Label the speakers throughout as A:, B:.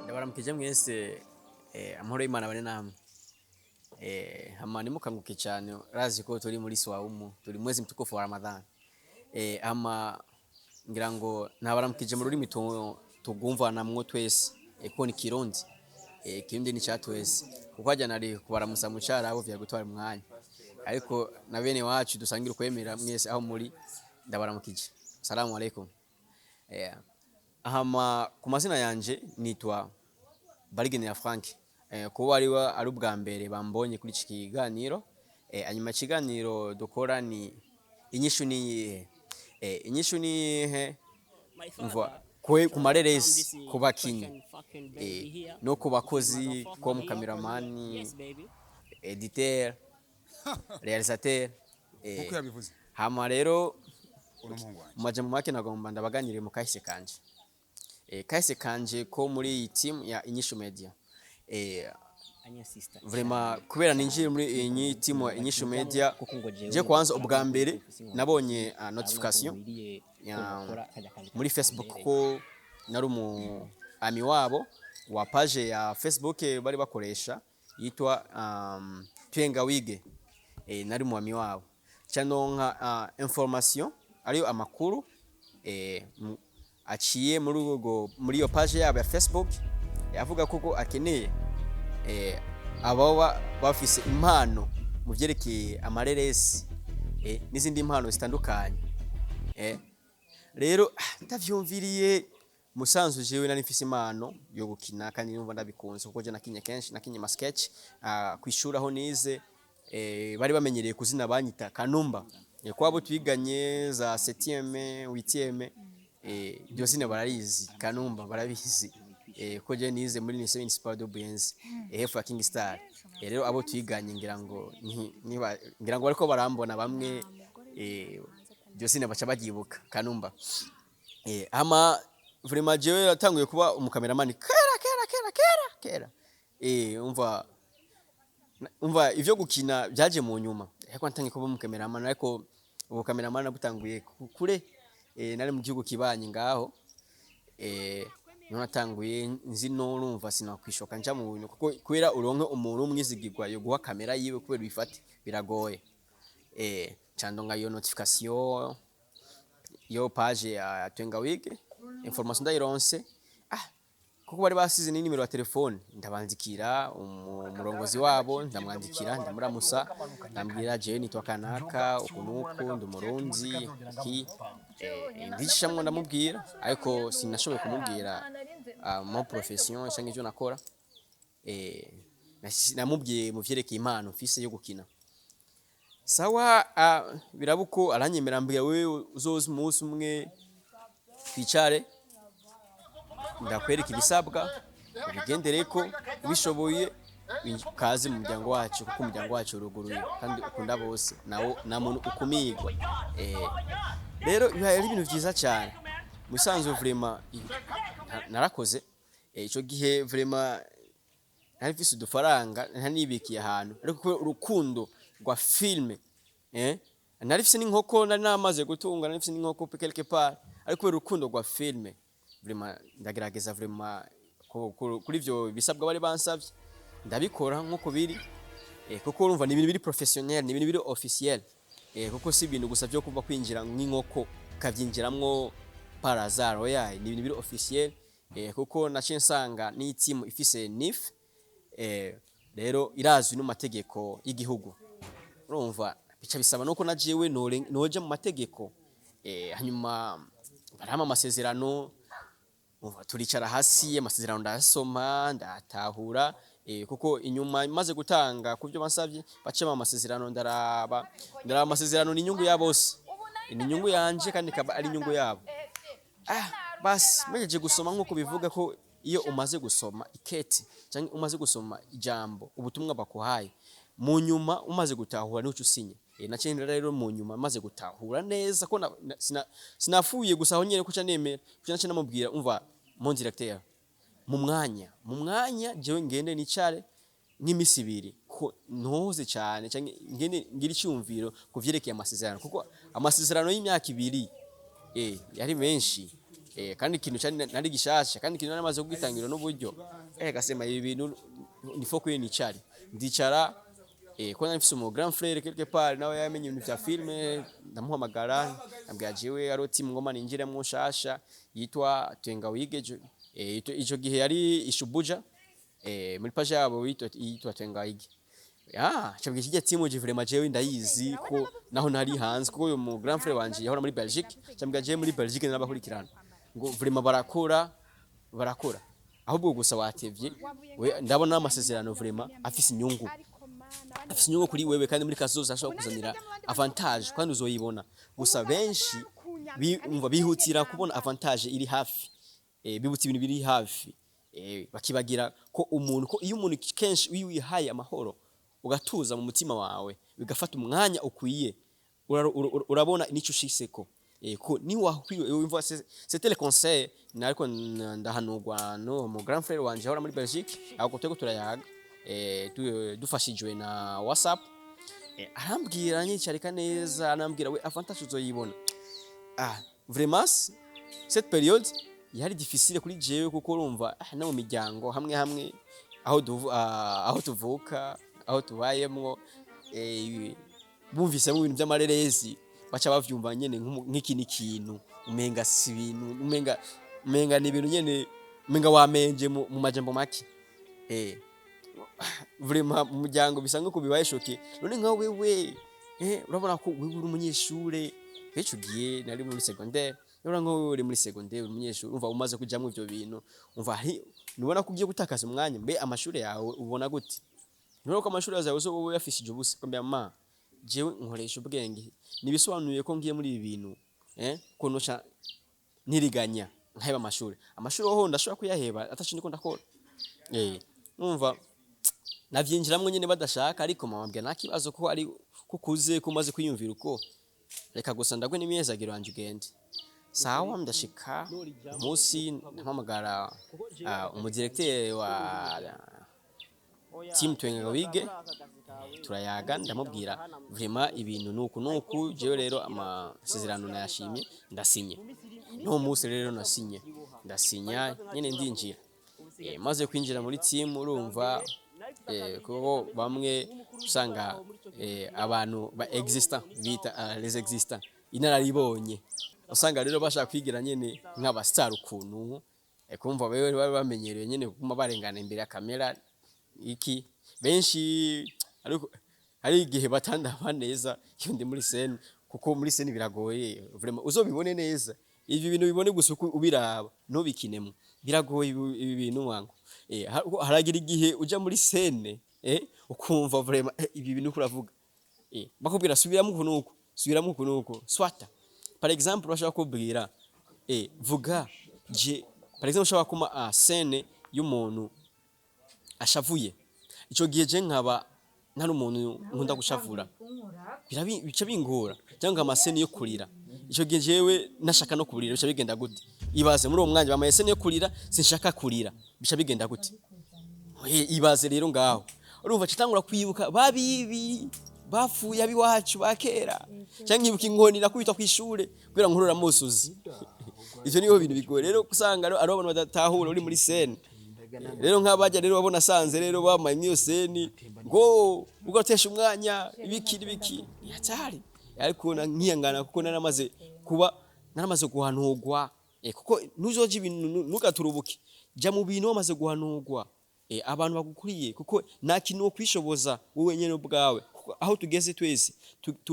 A: Ndabaramukije mwese, amahoro y'Imana bane namwe. Hama nimukanguke cyane, razi ko turi muri swaumu, turi mwezi mtukufu wa Ramadhan. Hama ngira ngo nabaramukije mu rurimi tugumvanamwo twese, ko ni Kirundi. Kirundi ni ca twese, kuko harya nari kubaramusa mu Carabu vyagutwara umwanya, ariko na bene wacu dusangira ukwemera mwese aho muri, ndabaramukije, salamu alaikum. Hama ku mazina yanje nitwa Barigenera Frank. Kuba ari ari ubwa mbere bambonye kuri iki kiganiro, hanyuma ikiganiro dukora ni Inyishu ni iyihe? Inyishu ni iyihe? Umva kwe ku mareresi, ku bakinyi, no ku bakozi, ko mu cameraman, editeur, réalisateur.
B: Nkuko yabivuze.
A: Hama rero
B: uno muhungu wanjye.
A: Mu majambo make nagomba ndabaganire mu kahise kanje, kahise kanje ko muri iyi team ya Inyishu Media. Vraiment, kubera ninjiye muri iyi team ya Inyishu Media, je kwanza ubwa mbere nabonye notification ya muri Facebook ko nari umu ami wabo wa page ya Facebook bari bakoresha yitwa Twenga Wige. Nari mu ami wabo, canonka information ariyo amakuru aciye muri urwo muri iyo page yabo ya Facebook, avuga koko akeneye ababa bafise impano mu vyerekeye amareresi n'izindi mpano zitandukanye. Rero ndavyumviriye, musanzwe jewe nari mfise impano yo gukina kandi numva ndabikunze, kuko je nakinye kenshi, nakinye ma sketch kwishuri aho nize. Bari bamenyereye kuzina banyita Kanumba. Kwabo twiganye za 7e, 8e, iryo zina bararizi, Kanumba barabizi, ko je nize muri Lycée Municipal de Buyenzi, hepfo ya King Star. Rero abo twiganye ngira ngo niba ngira ngo bariko barambona bamwe, iryo zina baca baryibuka, Kanumba. Hama vraiment jewe natanguye kuba umukameramani kera kera kera kera kera. Umva umva ivyo gukina byaje mu nyuma, ariko natangiye kuba umukameramani, ariko ubu kameramani nabutanguye kure. Nari mu gihugu kibanyi ngaho, niho natanguye nzi no urumva sinakwishoka nja mu bintu, kuko kubera uronke umuntu w'umwizigirwa yo guha kamera yiwe kubera uyifate biragoye. Ca ndonka iyo notification yo page ya Twenga Wig, information ndayironse, kuko bari basize n'inimero ya telefone, ndabandikira umurongozi wabo, ndamwandikira, ndamuramusa, ndambwira jewe nitwa kanaka uku nuku, ndi Umurundi iki, ndicishamwo ndamubwira, ariko sinashoboye kumubwira mon profession canke ivyo nakora. Namubwiye mu vyerekeye impano mfise yo gukina. Sawa, biraba uko, aranyemera, ambwira: "Wewe uzoza umunsi umwe twicare, ndakwereka ibisabwa, ubigendereko, ubishoboye kaze mu muryango wacu, kuko umuryango wacu uruguruye kandi ukunda bose, nawo nta muntu ukumirwa." Rero bibaye ari ibintu vyiza cyane. Musanzwe vraiment narakoze. Ico gihe vraiment nari mfise udufaranga ntanibikiye ahantu, ariko kubera urukundo rwa filme, nari mfise n'inkoko nari namaze gutunga, nari mfise n'inkoko quelque part, ariko kubera urukundo rwa filme vraiment ndagerageza vraiment kuri ivyo bisabwa bari bansavye, ndabikora nk'uko biri, kuko urumva ni ibintu biri professionnel, ni ibintu biri officiel, kuko si ibintu gusa vyo kuva kwinjira nk'inkoko ukavyinjiramwo par hasard. Oya, ni ibintu biri officiel, kuko naciye nsanga n'iyi team ifise NIF, rero irazwi no mu mategeko y'igihugu. Urumva bica bisaba nuko na jewe noja mu mategeko. Hanyuma barampa amasezerano, umva turicara hasi, amasezerano ndayasoma, ndatahura, kuko inyuma maze gutanga ku byo bansavye, baca bampa amasezerano, ndaraba amasezerano, ni inyungu ya bose, ni inyungu yanje kandi ikaba ari inyungu yabo. Basi mejeje gusoma, nkuko bivuga ko iyo umaze gusoma iketi cyangwa umaze gusoma ijambo, ubutumwa bakuhaye, mu nyuma umaze gutahura nico usinya. Naciye rero mu nyuma maze gutahura neza ko sinafuye gusa aho nyene kuca nemera, kuca naciye namubwira: "Umva mon directeur, mu mwanya jewe ngende nicare nk'imisi 2 ko ntoze cyane, canke ngende ngira icyumviro ku vyerekeye amasezerano, kuko amasezerano y'imyaka 2 yari menshi." Kandi ikintu cari nari gishasha, kandi ikintu nari kugitangira n'uburyo, gasema ibi bintu il faut que nicare, ndicara. Ko nari mfise umu grand frère quelque part, nawe yamenye ibintu vya film, ndamuhamagara, ambwira jewe ari team ngoma ninjiremwo nshasha yitwa Twenga Wige. Ico gihe yari Ishubuja, muri page yabo yitwa Twenga Wige. Ah, cyabwiye kijya team je vraiment jewe ndayizi ko naho nari hanze, kuko uyu mu grand frère wanje yahora muri Belgique. Cyambwiye jewe muri Belgique narabakurikirana, ngo vraiment barakora, barakora, ahubwo gusa watevye. We ndabona amasezerano vraiment afise inyungu, afise inyungu kuri wewe, kandi muri kazoza ashobora kuzanira avantage kandi uzoyibona. Gusa benshi umva bihutira kubona avantage iri hafi, bibutsa ibintu biri hafi, bakibagira ko umuntu, ko iyo umuntu kenshi iyo wihaye amahoro, ugatuza mu mutima wawe, bigafata umwanya ukwiye, urabona nico ushiseko. Ko ni wakwiwe wumva c'était le conseil nariko ndahanurwa no mu grand frère wanje ahora muri Belgique, aho turiko turayaga, dufashijwe na WhatsApp. Arambwira nyicarika neza, arambwira we avantage uzoyibona. Ah, vraiment cette période yari difficile kuri jewe, kuko urumva, no mu miryango hamwe hamwe aho aho tuvuka, aho tubayemwo, bumvisemo ibintu by'amarerezi baca bavyumva nyene nk'ikindi kintu, umenga si ibintu, umenga ni ibintu nyene, umenga wamenje mu majambo make. Vraiment mu muryango bisa nkuko bibaye choqué. None nka wewe, urabona ko wewe uri umunyeshure, kenshi ugiye nari muri secondaire, urabona nka wewe uri muri secondaire, uri umunyeshure, umva umaze kujamwo ivyo bintu, umva nubona ko ugiye gutakaza umwanya, mbe amashure yawe ubona gute? Nubona ko amashure yawe uzoba uyafishije ubusa? Kwambia ma jewe nkoresha ubwenge, nibisobanuye ko ngiye muri ibi bintu, ko noca ntiriganya nkaheba amashure. Amashure ho ndashobora kuyaheba ataco ndiko ndakora. Numva navyinjiramwo nyene badashaka, ariko mama ambwira nta kibazo, ko ari kukuze, ko umaze kwiyumvira uko, reka gusa ndagwe n'imyezagiro wanje ugende. Sawa, ndashika umunsi mpamagara umudirecteur wa team Twenga Wige, turayaga, ndamubwira vraiment ibintu nuku nuku, jewe rero amasezerano nayashimye, ndasinye. No munsi rero nasinye, ndasinya nyene ndinjira. Maze kwinjira muri team, urumva, kuko bamwe usanga abantu ba existant bita les existants, inararibonye, usanga rero bashaka kwigira nyene nk'aba star ukuntu, kumva wewe bari bamenyereye nyene kuguma barengana imbere ya kamera iki. Benshi ariko hari igihe batandaba neza iyo ndi muri scène, kuko muri scène biragoye vraiment, uzobibone neza ibi bintu, bibone gusa uko ubiraba, ntubikinemo, biragoye ibi bintu wangu. Haragira igihe uja muri scène, ukumva vraiment, ibi bintu uravuga, bakubwira subiramo uku nuku, subiramo uku nuku. Swata par exemple bashaka kubwira vuga je par exemple ushobora kuma scène y'umuntu ashavuye, ico gihe je nkaba ntari umuntu nkunda gushavura, bica bingora, cyangwa ama scène yo kurira, ico gihe jewe nashaka no kurira, bica bigenda gute? Ibaze muri uwo mwanya bamaye scène yo kurira, sinshaka kurira, bica bigenda gute? Ibaze rero ngaho, urumva citangura kwibuka babibi bapfuye abiwacu ba kera, cyangwa nkibuka inkoni nakubitwa kw'ishure kubera nkurura musuzi. Ivyo niho bintu bigoye rero, usanga ari abantu badatahura uri muri scène. Rero nk'abajya rero babona asanze rero bamaye nk'iyo scène ngo ugatesha umwanya ibiki n'ibiki, hatari. Ariko nkiyangana, kuko naramaze kuba, naramaze guhanurwa, kuko ntuzoje ibintu ntugaturubuke, jya mu bintu wamaze guhanurwa, abantu bagukuriye, kuko nta kintu wo kwishoboza wowe nyene ubwawe, kuko aho tugeze twese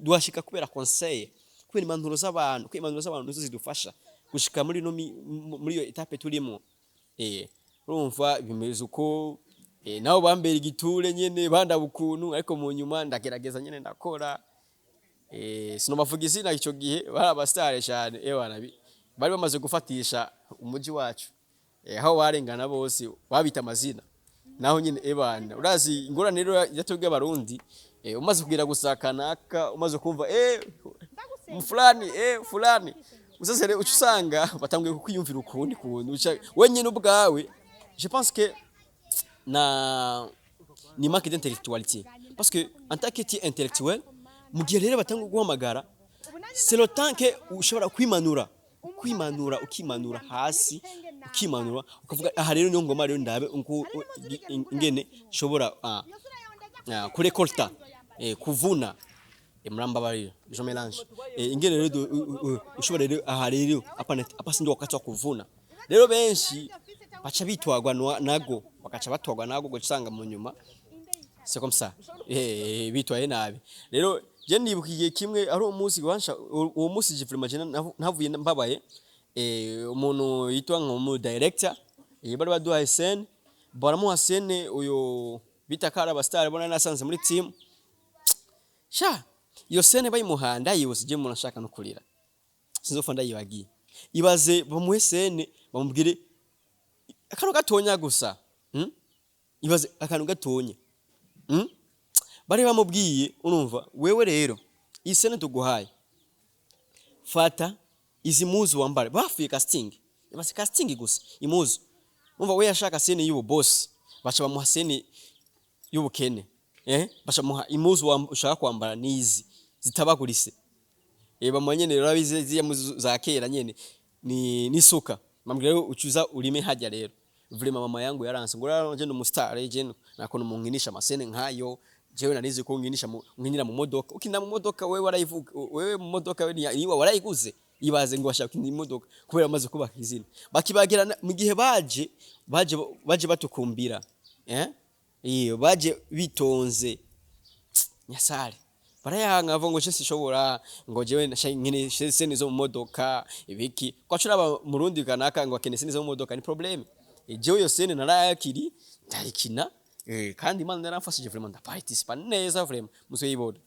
A: duhashika kubera conseil, kubera impanuro z'abantu, kubera impanuro z'abantu nizo zidufasha gushika muri no muri iyo étape turimo. Urumva bimeze uko, nabo bambera igiture nyene, bandaba ukuntu, ariko mu nyuma ndagerageza nyene ndakora. Sinobavuga izina, ico gihe bari abasitare cyane, bana bari bamaze gufatisha umuji wacu, aho barengana bose babita amazina naho nyine. Ebana urazi ingorane rero yatubwiye abarundi, umaze kugira gusa kanaka, umaze kumva fulani, fulani usase rero uca usanga batanguye kukwiyumvira ukundi kuntu wenyine ubwawe. Je pense que na ni manque d'intellectualité, parce que en tant que tu es intellectuel, mu gihe rero batanga guhamagara, c'est le temps que ushobora kwimanura. Kwimanura, ukimanura hasi, ukimanura ukavuga: "Aha rero niyo ngoma, rero ndabe ingene nshobora kurécolter, kuvuna." Murambabarira, je mélange. Ingene rero ushobora rero, aha rero hapana, hapa si ndio wakati wa kuvuna. Rero benshi baca bitwagwa nago, bakaca batwagwa nago, ugasanga mu nyuma c'est comme ça, bitwaye nabi. Rero je ndibuka igihe kimwe ari umunsi wansha, uwo munsi je vraiment je navuye mbabaye. Umuntu yitwa nka mu director, bari baduhaye scène, baramuha scène uyo bita kara star bona nasanze muri team sha. Iyo scène bayimuhaye, ndayibuse je umuntu ashaka no kurira, sinzofa ndayibagiye. Ibaze bamuhe scène, bamubwire akantu gatonya gusa? Ibaze akantu gatonya? Bari bamubwiye: "Urumva wewe rero, iyi scène tuguhaye, fata izi muzu wambare." Bafuye casting, ibaze casting gusa imuzu. Umva, we yashaka scène y'ubu boss, baca bamuha scène y'ubukene. Baca bamuha imuzu ushaka kwambara nizi zitabagurise. Bamuha nyene rero abize ziriya muzu za kera nyene ni nisuka, bambwira rero ucuza urime hajya. Rero vraiment mama yangu yaranse ngo rero je ndi star, je nakono munkinisha ama scène nkayo. Jewe narizi ko nkinisha nkinira mu modoka. Ukinira mu modoka wewe warayivuga, wewe mu modoka wewe niwa warayiguze. Ibaze ngo bashaka indi modoka kubera bamaze kubaka izina, bakibagira mu gihe baje batukumbira. Iyo baje bitonze nyasare barayanga, bavuga ngo je sishobora, ngo jewe nkene scène zo mu modoka ibiki, kwacu raba murundi kanaka ngo akene scène zo mu modoka ni problème. Jewe iyo scène narayakiri, ndayikina, kandi Imana yaramfashije, vraiment ndaparticipa neza, vraiment muzoyibona.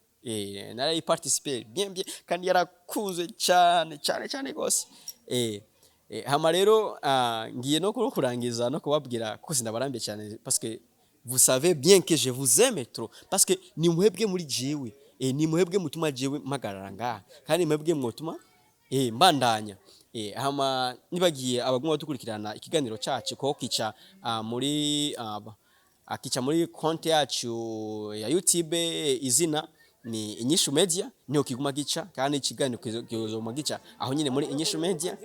A: Narayiparticipe bien bien, kandi yarakunzwe cyane cyane cyane gose. Hama rero ngiye no kurangiza no kubabwira ko sindabarambiye cyane, parce que vous savez bien que je vous aime trop, parce que ni mwebwe muri jewe, ni mwebwe mutuma jewe mpagarara ngaha, kandi mwebwe mwotuma mbandanya. Hama nibagiye abaguma badukurikirana ikiganiro cacu ko kica muri akica muri konti yacu ya YouTube, izina ni Inyishu Media, niho kiguma gica, kandi ikiganiro kizoguma gica aho nyine muri Inyishu Media.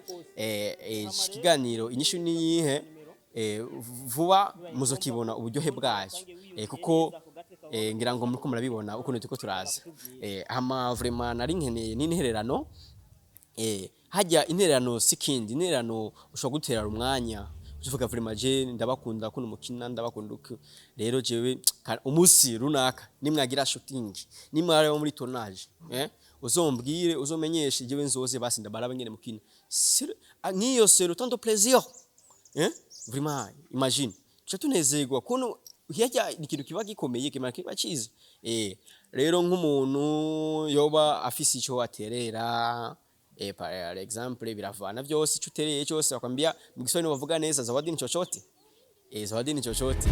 A: Ikiganiro Inyishu niyihe, vuba muzokibona uburyohe bwayo, kuko ngira ngo muriko murabibona ukuntu turiko turaza. Hama vraiment nari nkeneye n'intererano. Hajya intererano si kindi, intererano ushobora gutera umwanya uvuga: "Vraiment je ndabakunda kuno mukina, ndabakunda uku." Rero jewe umunsi runaka nimwagira shooting, nimwari muri tournage, uzombwire, uzomenyeshe, jewe nzoze basi ndabaraba ngene mukina. Nk'iyo c'est le temps de plaisir, vraiment imagine tuca tunezerwa kuno hirya, ni ikintu kiba gikomeye, kimara kiba ciza. Rero nk'umuntu yoba afise ico aterera, par exemple biravana vyose ico utereye cyose, bakwambia mu Kiswahili bavuga neza: "Zawadi ni chochote." Zawadi ni chochote.